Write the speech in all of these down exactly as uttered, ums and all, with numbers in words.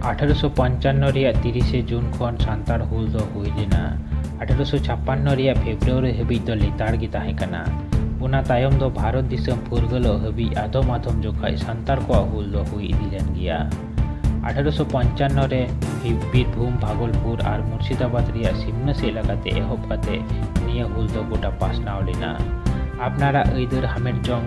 ᱟᱴᱷᱟᱨᱚᱥᱚ ᱯᱚᱧᱪᱟᱱᱱᱚ ᱨᱮᱭᱟᱜ ᱛᱤᱨᱤᱥᱮ ᱡᱩᱱ ᱠᱷᱚᱱ ᱥᱟᱱᱛᱟᱲ ᱦᱩᱞ ᱫᱚ ᱦᱩᱭ ᱞᱮᱱᱟ᱾ ᱟᱴᱷᱟᱨᱚᱥᱚ ᱪᱷᱟᱯᱟᱱᱱᱚ ᱨᱮᱭᱟᱜ ᱯᱷᱮᱵᱽᱨᱩᱣᱟᱨᱤ ᱦᱟᱹᱵᱤᱡ ᱫᱚ ᱞᱮᱛᱟᱲ ᱜᱮ ᱛᱟᱦᱮᱸ ᱠᱟᱱᱟ᱾ ᱚᱱᱟ ᱛᱟᱭᱚᱢ ᱫᱚ ᱵᱷᱟᱨᱚᱛ ᱫᱤᱥᱚᱢ ᱯᱷᱩᱨᱜᱟᱹᱞᱚᱜ ᱦᱟᱹᱵᱤᱡ ᱟᱫᱚᱢ ᱟᱫᱚᱢ ᱡᱚᱠᱷᱟᱡ ᱥᱟᱱᱛᱟᱲ ᱠᱚᱣᱟᱜ ᱦᱩᱞ ᱫᱚ ᱦᱩᱭ ᱤᱫᱤ ᱞᱮᱱ ᱜᱮᱭᱟ᱾ ᱟᱴᱷᱟᱨᱚᱥᱚ ᱯᱚᱧᱪᱟᱱᱱᱚ ᱨᱮ ᱵᱤᱨᱵᱷᱩᱢ, ᱵᱷᱟᱜᱚᱞᱯᱩᱨ ᱟᱨ ᱢᱩᱨᱥᱤᱫᱟᱵᱟᱫᱽ ᱨᱮᱭᱟᱜ ᱥᱤᱢᱱᱟᱹ ᱥᱮᱫ ᱞᱮᱠᱟᱛᱮ ᱮᱦᱚᱵ ᱠᱟᱛᱮ ᱱᱤᱭᱟᱹ ᱦᱩᱞ ᱫᱚ ᱜᱚᱴᱟ ᱯᱟᱥᱱᱟᱣ ᱞᱮᱱᱟ᱾ ᱟᱯᱱᱟᱨᱟᱜ ᱟᱹᱭᱫᱟᱹᱨ ᱦᱟᱢᱮᱴ ᱡᱚᱝ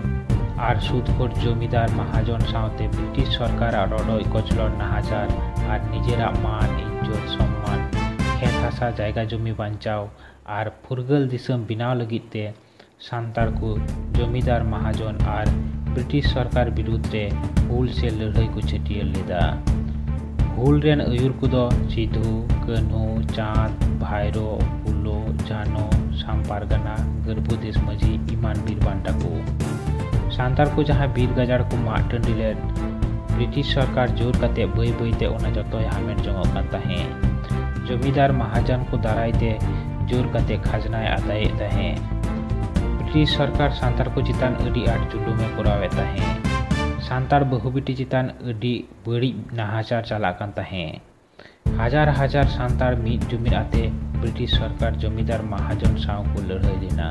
ᱟᱨ ᱥᱩᱫᱽᱠᱷᱳᱨ ᱡᱚᱢᱤᱫᱟᱨ ᱢᱟᱦᱟᱡᱚᱱ ᱥᱟᱶᱛᱮ ᱵᱨᱤᱴᱤᱥ ᱥᱚᱨᱠᱟᱨᱟᱜ ᱨᱚᱰᱚᱡ ᱠᱚᱪᱞᱚᱱ, ᱱᱟᱦᱟᱪᱟᱨ ᱟᱨ ᱱᱤᱡᱮᱨᱟᱜ ᱢᱟᱱ, ᱤᱡᱽᱡᱚᱛ, ᱥᱚᱢᱢᱟᱱ, ᱠᱷᱮᱛ ᱦᱟᱥᱟ, ᱡᱟᱭᱜᱟ ᱡᱚᱢᱤ ᱵᱟᱧᱪᱟᱣ ᱟᱨ ᱯᱷᱩᱨᱜᱟᱹᱞ ᱫᱤᱥᱚᱢ ᱵᱮᱱᱟᱣ ᱞᱟᱹᱜᱤᱫ ᱛᱮ ᱥᱟᱱᱛᱟᱲ ᱠᱚ ᱡᱚᱢᱤᱫᱟᱨ ᱢᱟᱦᱟᱡᱚᱱ ᱟᱨ ᱵᱨᱤᱴᱤᱥ ᱥᱚᱨᱠᱟᱨ ᱵᱤᱨᱩᱫᱽ ᱨᱮ ᱦᱩᱞ ᱥᱮ ᱞᱟᱹᱲᱦᱟᱹᱭ ᱠᱚ ᱪᱷᱟᱹᱴᱭᱟᱹᱨ ᱞᱮᱫᱟ᱾ ᱦᱩᱞ ᱨᱮᱱ ᱟᱹᱭᱩᱨ ᱠᱚᱫᱚ ᱥᱤᱫᱷᱩ, ᱠᱟᱹᱱᱦᱩ, ᱪᱟᱸᱫᱽ, ᱵᱷᱟᱭᱨᱳ, ᱯᱷᱩᱞᱳ, ᱡᱷᱟᱱᱳ, ᱥᱟᱢ ᱯᱟᱨᱜᱟᱱᱟ, ᱜᱟᱹᱨᱵᱷᱩ ᱫᱮᱥ ᱢᱟᱹᱡᱷᱤ ᱮᱢᱟᱱ ᱵᱤᱨ ᱵᱟᱱᱴᱟ ᱠᱚ᱾ ᱥᱟᱱᱛᱟᱲ ᱠᱚ ᱡᱟᱦᱟᱸ ᱵᱤᱨ ᱜᱟᱡᱟᱲ ᱠᱚ ᱢᱟᱜ ᱴᱟᱺᱰᱤ ᱞᱮᱫ, ᱵᱨᱤᱴᱤᱥ ᱥᱚᱨᱠᱟᱨ ᱡᱳᱨ ᱠᱟᱛᱮ ᱵᱟᱹᱭ ᱵᱟᱹᱭ ᱛᱮ ᱚᱱᱟ ᱡᱚᱛᱚᱭ ᱦᱟᱢᱮᱴ ᱡᱚᱝᱚᱜ ᱠᱟᱱ ᱛᱟᱦᱮᱸᱫ᱾ ᱡᱚᱢᱤᱫᱟᱨ ᱢᱟᱦᱟᱡᱚᱱ ᱠᱚ ᱫᱟᱨᱟᱭ ᱛᱮ ᱡᱳᱨ ᱠᱟᱛᱮ ᱠᱷᱟᱡᱽᱱᱟᱭ ᱟᱫᱟᱭᱮᱫ ᱛᱟᱦᱮᱸᱫ᱾ ᱵᱨᱤᱴᱤᱥ ᱥᱚᱨᱠᱟᱨ ᱥᱟᱱᱛᱟᱲ ᱠᱚ ᱪᱮᱛᱟᱱ ᱟᱹᱰᱤ ᱟᱸᱴ ᱡᱩᱞᱩᱢᱮ ᱠᱚᱨᱟᱣᱮᱫ ᱛᱟᱦᱮᱸᱫ᱾ ᱥᱟᱱᱛᱟᱲ ᱵᱟᱹᱦᱩ ᱵᱤᱴᱤ ᱪᱮᱛᱟᱱ ᱟᱹᱰᱤ ᱵᱟᱹᱲᱤᱡ ᱱᱟᱦᱟᱪᱟᱨ ᱪᱟᱞᱟᱜ ᱠᱟᱱ ᱛᱟᱦᱮᱸᱫ᱾ ᱦᱟᱡᱟᱨ ᱦᱟᱡᱟᱨ ᱥᱟᱱᱛᱟᱲ ᱢᱤᱫ ᱡᱩᱢᱤᱫ ᱟᱛᱮ ᱵᱨᱤᱴᱤᱥ ᱥᱚᱨᱠᱟᱨ ᱡᱚᱢᱤᱫᱟᱨ ᱢᱟᱦᱟᱡᱚᱱ ᱥᱟᱶ ᱠᱚ ᱞᱟᱹᱲᱦᱟᱹᱭ ᱞᱮᱱᱟ,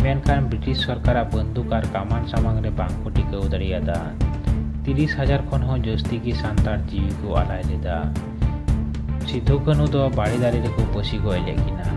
ᱢᱮᱱᱠᱷᱟᱱ ᱵᱨᱤᱴᱤᱥ ᱥᱚᱨᱠᱟᱨᱟᱜ ᱵᱟᱹᱱᱫᱩᱠ ᱟᱨ ᱠᱟᱢᱟᱱ ᱥᱟᱢᱟᱝ ᱨᱮ ᱵᱟᱝ ᱠᱚ ᱴᱤᱠᱟᱹᱣ ᱫᱟᱲᱮᱭᱟᱫᱟ᱾ ᱛᱤᱨᱤᱥ ᱦᱟᱡᱟᱨ ᱠᱷᱚᱱ ᱦᱚᱸ ᱡᱟᱹᱥᱛᱤ ᱜᱮ ᱥᱟᱱᱛᱟᱲ ᱡᱤᱣᱤ ᱠᱚ ᱟᱞᱟᱭ ᱞᱮᱫᱟ᱾ ᱥᱤᱫᱷᱩ ᱠᱟᱹᱱᱦᱩ ᱫᱚ ᱵᱟᱲᱮ ᱫᱟᱨᱮ ᱨᱮᱠᱚ ᱯᱟᱹᱥᱤ ᱜᱚᱡ ᱞᱮᱫ ᱠᱤᱱᱟ᱾